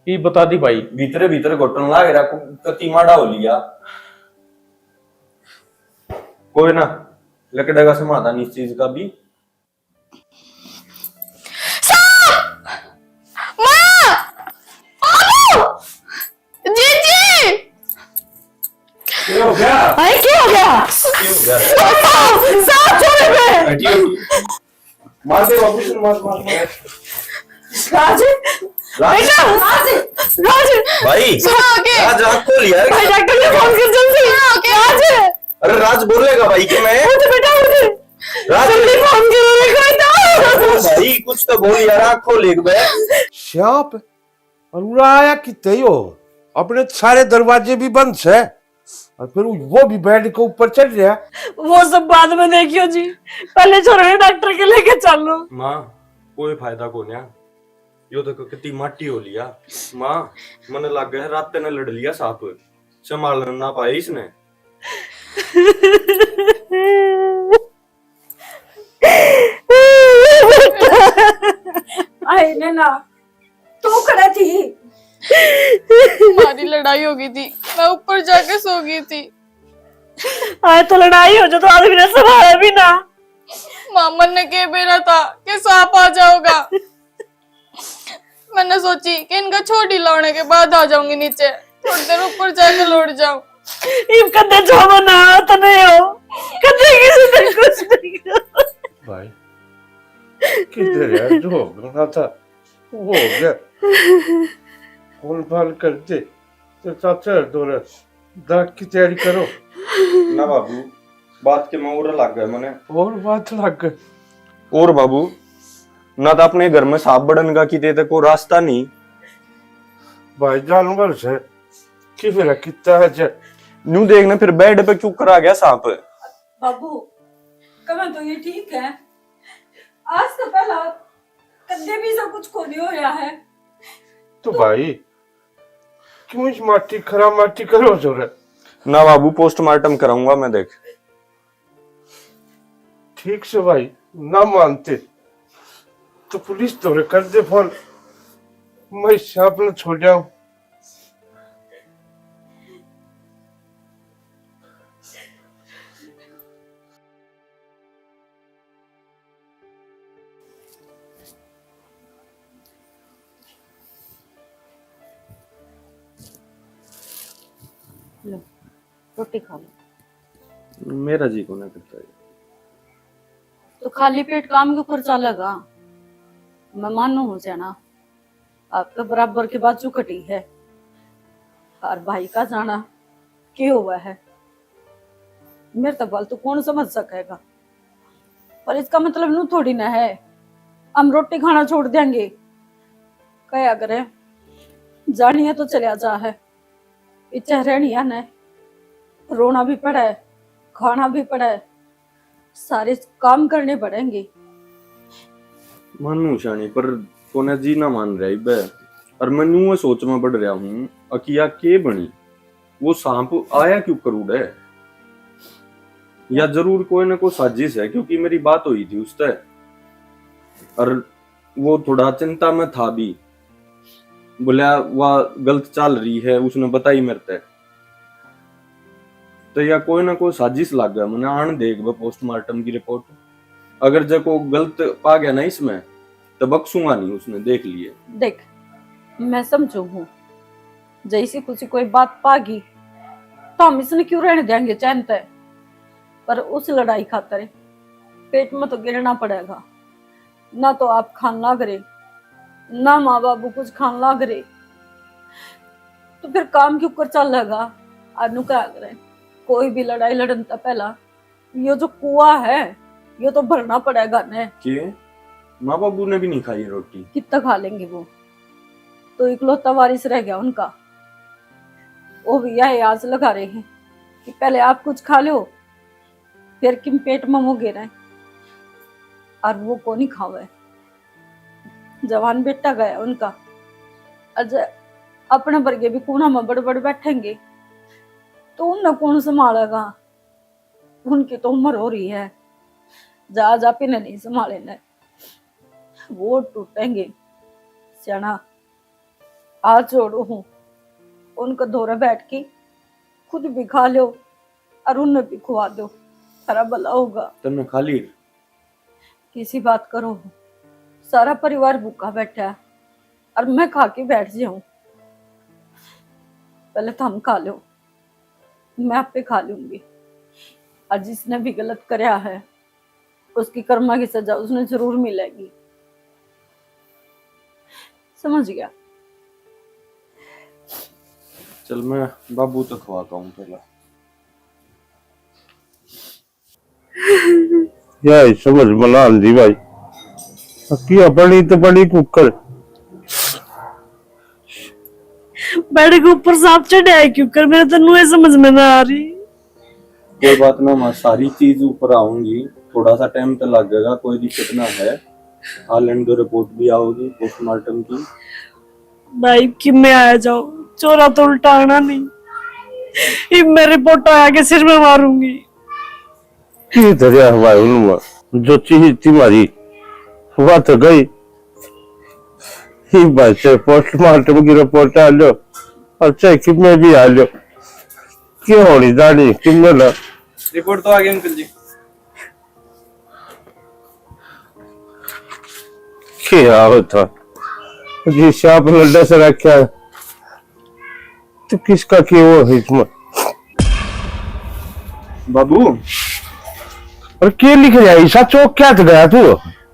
ये बता दी भाई। भीतरे भीतर घुटन लाग रहा, कु-, कति माड़ा हो लिया। कोई ना, लकड़े का समाधान इस चीज का भी। साहब! माँ! बाबू! जीजी! क्या हो गया? अरे, क्या हो गया? क्या हो गया? साहब, साहब, छोड़ दे। बैठिए। मार दे बाबू, मार, मार, मार। राज, राज। बेटा, राज, राज। भाई, सुनो, ओके। राज, आँख खोल यार। भाई, डॉक्टर ने फोन कर जल्दी। सुनो, ओके। राज। अरे, राज बोलेगा भाई कि मैं? उठ बेटा, उठ। राज। जल्दी फोन करो, देखो इधर। भाई, कुछ तो बोल यार, आँख खोल एक बार। श्याप, और उड़ा आया कितने ही हो? अपने सारे दरवाजे भी बंद है। और फिर वो भी बेड के ऊपर चढ़ रहा। वो सब बाद में देखियो जी, पहले छोरे ने डॉक्टर के लेके चलो। माँ, कोई फायदा कोन्या, यो तो कितनी माटी हो लिया। माँ, मने लग गया रात ने लड़ लिया सांप, संभालना ना पाए इसने। आए ने ना, तू खड़ा थी। हमारी लड़ाई हो गई थी, मैं ऊपर जाके सो गई थी। आए तो लड़ाई हो जाए तो आदमी ने संभाला भी ना। मामन ने कह बेरा था कि सांप आ जाओगा। मैंने सोची कि इनका छोटी लाने के बाद आ जाऊंगी नीचे, थोड़ी देर ऊपर जाके लौट जाऊं। इब कदे जावा ना, तो नहीं हो, कदे किसी ने कुछ नहीं कहा। भाई, किधर है? जो होना था, वो हो गया। फोन फान कर दे, तो चाचा दौरे दाग की तैयारी करो। ना बाबू, बात के मैं और लग गया मने। और बात लग गई? और बाबू, ना तो अपने घर में सांप बड़न का किते तक को रास्ता नहीं। भाई जानवर से किसी ने कितना है जे। न्यू देखना फिर बेड पे क्यों करा गया सांप। बाबू, कमें तो ये ठीक है, आज तो पहला कदे भी ऐसा कुछ को नहीं होया है। तो भाई, क्यों इस माटी खराब माटी करो सो रे? ना बाबू, पोस्टमार्टम कराऊंगा मैं, देख। ठीक से भाई, ना मानते तो पुलिस तो रे कर दे फोन, मैं सांप न छोड़ जाऊं। लो, रोटी खा लो। मेरा जी कोना करता है। तो खाली पेट काम के ऊपर चलेगा? मैं मानू हूँ जाना, आपके बराबर की बाजू कटी है। और भाई का जाना के हुआ है, मेरे तो बाल तो कौन समझ सकेगा। पर इसका मतलब नू थोड़ी ना है हम रोटी खाना छोड़ देंगे। कहा करे, जानिए तो चलिया जा है, इच्छा रहनी है ना, रोना भी पड़े, खाना भी पड़े, सारे काम करने पड़ेंगे। मानू शानी, पर कोने जी ना मान रहा इबे। और मैं न्यू सोच में पड़ रहा हूँ, अकिया के बनी, वो सांप आया क्यों करूड़े? या जरूर कोई ना कोई साजिश है, क्योंकि मेरी बात हुई थी उससे, और वो थोड़ा चिंता में था भी। बोला, "वह गलत चाल रही है, उसने बताई मेरे ते।" तो या कोई ना कोई साजिश लाग गया, मैंने आन देख ब पोस्टमार्टम की रिपोर्ट। अगर जे को गलत पा गया ना इसमें, तो बख्शूंगा नहीं उसने, देख लिए। देख, मैं समझू हूँ, जैसी कुछ कोई बात पागी, तो हम इसने क्यों रहने देंगे चैन ते? पर उस लड़ाई खातर पेट में तो गिरना पड़ेगा। ना तो आप खान लाग रहे, ना माँ बाबू कुछ खान लाग रहे, तो फिर काम क्यों कर चलेगा? अनु क्या करे, कोई भी लड़ाई लड़न तै पहला यो जो कुआ है, यो तो भरना पड़ेगा ने। के? माँ बाबू ने भी नहीं खाई रोटी? कितना खा लेंगे वो? तो इकलौता वारिस रह गया उनका। वो भी यही आस लगा रहे हैं कि पहले आप कुछ खा लो, फिर किम पेट में मुँह गिरे। और वो को नहीं खावे। जवान बेटा गया उनका। अज अपने वर्गे भी कूणा में बड़ बड़ बैठेंगे, तो उन्हें कौन संभालेगा? उनकी तो उम्र हो रही है, जा जा पिने नहीं संभाले ने, वो टूटेंगे। सियाणा, हाथ जोड़ू हूँ, उनके धोरे बैठ के खुद भी खा लो और उन्हें भी खुआ दो, थारा भला होगा। तन्ने खा ली? किसी बात करो, सारा परिवार भूखा बैठा है और मैं खा के बैठ जाऊं? पहले थम खा लो, मैं आपे खा लूंगी। और जिसने भी गलत करया है, उसकी कर्मा की सजा उसने जरूर मिलेगी, समझ गया? चल, मैं बाबू तो खवाता हूँ पहला। यही समझ में ना आंदी भाई। अक्की अपनी तो बड़ी कुकर। बेड के ऊपर सांप चढ़ा है क्यों कर, मेरे तो नुए समझ में ना आ रही। कोई बात ना माँ, सारी चीज ऊपर आऊंगी, थोड़ा सा टाइम तो लगेगा, कोई दिक्कत ना है। आ लेने दो, रिपोर्ट भी आओगी पोस्टमार्टम की। भाई कि मैं आ जाओ, चोरा तो उल्टा आना नहीं, इब मैं रिपोर्ट आके सिर में मारूंगी। की धरया भाई उनमें जो चीज थी मारी, वह तो गई। ही भाई से पोस्टमार्टम की रिपोर्ट आ लो, और चाहे किमें भी आ लो, क्यों होनी जानी किमें ना। रिपोर्ट तो आ गई अंकल जी। क्या होता जी, सांप ने डस रखा है, तो किसका के वो है इसमें? बाबू। और के लिख रहा है, ऐसा चौक क्या तो गया तू?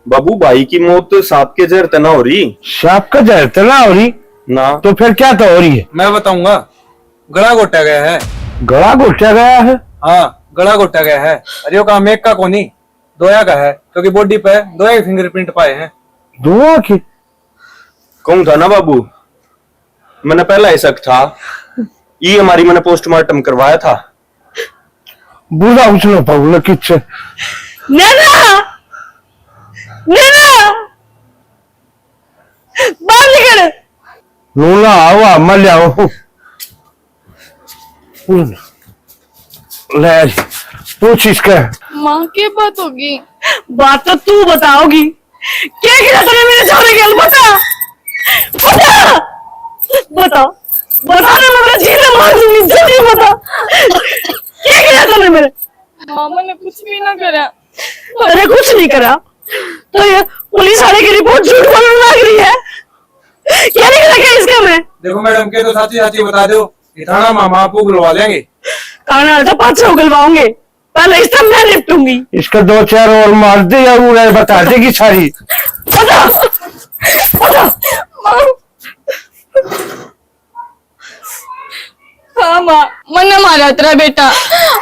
बाबू, भाई की मौत सांप के जहर तना हो रही। सांप का जहर तना हो रही? ना। तो फिर क्या तो हो रही है? मैं बताऊंगा। गला घोटा गया है। गला घोटा गया है? हाँ, गला घोटा गया है। अरे यो काम एक का कोनी, दोया का है, क्योंकि बॉडी पे दोया के फिंगरप्रिंट पाए हैं। दोया के? कहूँ था ना बाबू, मैंने पहला ही शक था। ये हमारी मैंने पोस्टमार्टम करवाया था। बुरा उसने पाऊ ना किच। नैना! नैना! बाहर निकल। नूना आवा, मैं ले आऊं। ले, पूछ इसका। माँ, के बात होगी? बात तो तू बताओगी। क्या किया तूने मेरे छोरे के? बता, बता, बता, बता ना, मैं तेरा जीना मार दूंगी, जल्दी बता। क्या किया तूने मेरे? माँ, मैंने कुछ भी ना करा। अरे, कुछ नहीं करा तो ये पुलिस वाले की रिपोर्ट झूठ बोलने लग रही है। क्या नहीं करा क्या इसका मैं? देखो मैडम, के तो साची साची बता दो, ये थाना मामा आपको बुलवा लेंगे। थाना तो पाछे उगलवाओगे, पहले इसका मैं निपटूंगी। इसका दो चार और मार दे या वो बता देगी सारी। पता, पता। हाँ माँ, मन्ने मारा तेरा बेटा।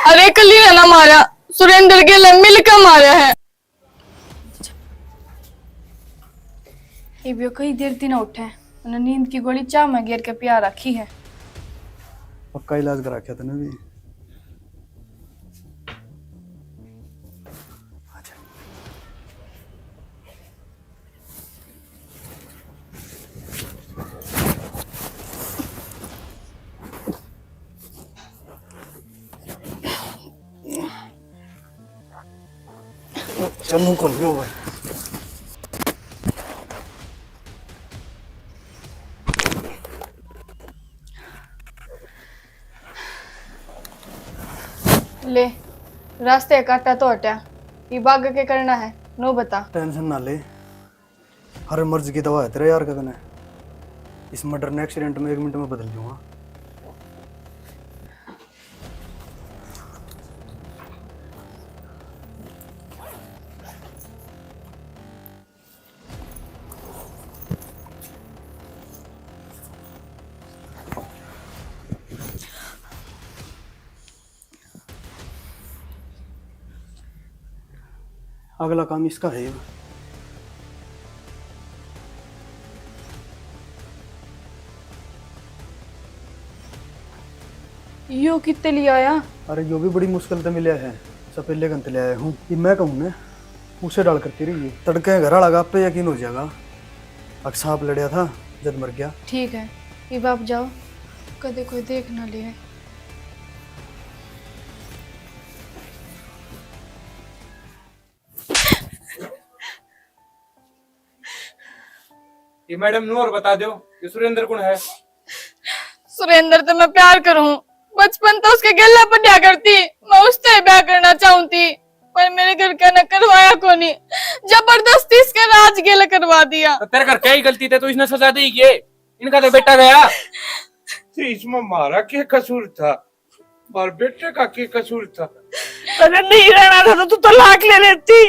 अरे कली ने ना मारा, सुरेंद्र के ले मिल के मारा है। इब यो कई देर ती ना उठे, उन्हें नींद की गोली चाह में गेर के पिया रखी है। पक्का इलाज करा रखा तने भी। आजा। चलूं कौन रो भाई। ले, रास्ते काटा तो हटा, इब आगे के करना है, नो बता। टेंशन ना ले, हर मर्ज की दवा है तेरे यार का तने। इस मर्डर ने एक्सीडेंट में एक मिनट में बदल दूंगा। अगला काम इसका है। यो कित्ते ले आया? अरे, यो भी बड़ी मुश्किल ते मिला है, सपेले गंत ले आया हूँ। ये मैं कहूँ ना, उसे डाल करती रही है। तड़के घर वाला का आपे यकीन हो जाएगा। अक सांप लड़या था, जद मर गया। ठीक है, इब आप जाओ, कदे कोई देख ना ले। ये मैडम नू और बता दो, ये सुरेंद्र कौन है? सुरेंद्र तो मैं प्यार करूं, बचपन तो उसके गेला पढ़या करती, मैं उससे ब्याह करना चाहूं थी, पर मेरे घर का ने करवाया कोनी, जबरदस्ती इसके राज गेल करवा दिया। तो तेरे घर क्या ही गलती थी, तू इसने सजा दी ये? इनका तो बेटा गया। तो इसमें मारा क्या कसूर था? और बेटे का के कसूर था? तने नहीं रहना था तो तू तलाक ले लेती।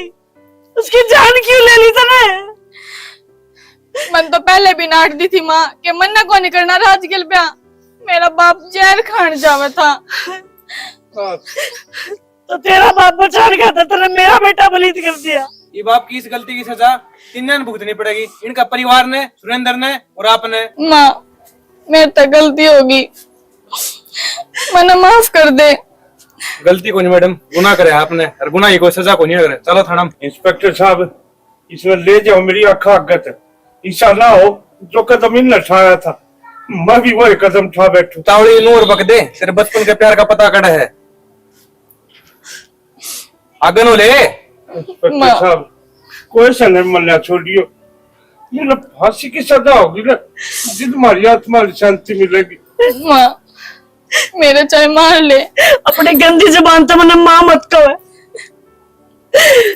उसकी जान क्यों ले ली तने? मन तो पहले भी नाट दी थी माँ कि मन ना कोनी करना राज गेल ब्याह। मेरा बाप जहर खान जावे था। हाँ। तो तेरा बाप बचान खातर तने मेरा बेटा बलिद कर दिया। ये बाप की इस गलती की सजा तीनों ने भुगतनी पड़ेगी, इनका परिवार ने, सुरेंद्र ने और आपने। माँ, मेरे तै गलती होगी, मन्ने माफ कर दे। गलती कोनी मैडम, गुनाह करे आपने, और गुनाह की कोई सजा कोनी करे। चलो थाना में। इंस्पेक्टर साहब, इसने ले जाओ मेरी आंखा आगे तक। ऐसा ना हो जो कदम इनने उठाया था, मैं भी वही कदम उठा बैठूं। तावड़ी नूर बक दे, तेरे बचपन के प्यार का पता कड़ा है। आगे नो ले। इंस्पेक्टर माँ। साहब, कोई सा नहीं मन्ना छोड़ियो। ये ना फांसी की सजा होगी ना, जिद मारी आत्मा की शांति मिलेगी। माँ, मेरे चाहे मार ले। अपनी गंदी जबान तो मन्ने माँ मत कहो।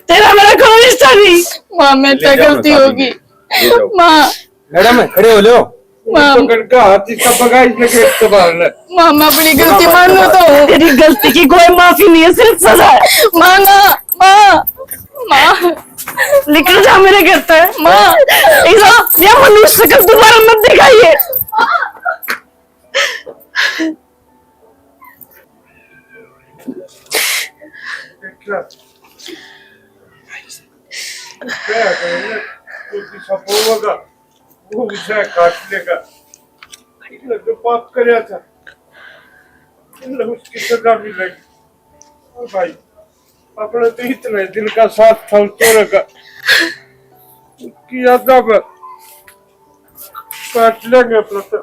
तेरा मेरा कोई रिश्ता नहीं। माँ, मेरे ले से जाओ गलती ना, होगी। ले जाओ। माँ। मैडम, खड़े हो लो। माँ। पकड़ का हाथ इसका पकड़, इसने गेट से बाहर ले। माँ, मैं अपनी गलती मानू तो हूँ। तेरी गलती की कोई माफी नहीं है, सिर्फ सजा है। माँ ना, माँ, माँ। निकल जा मेरे घर से। माँ। इस, ये मनुष्य शक्ल दोबारा मत दिखाइए। वो उसे काट लेगा। इसने जो पाप करया था, इसने उसकी सजा मिलेगी। ओ भाई, अपने तो इतने दिन का साथ था उस छोरे का, उसकी याद में काट लेंगे अपना तो।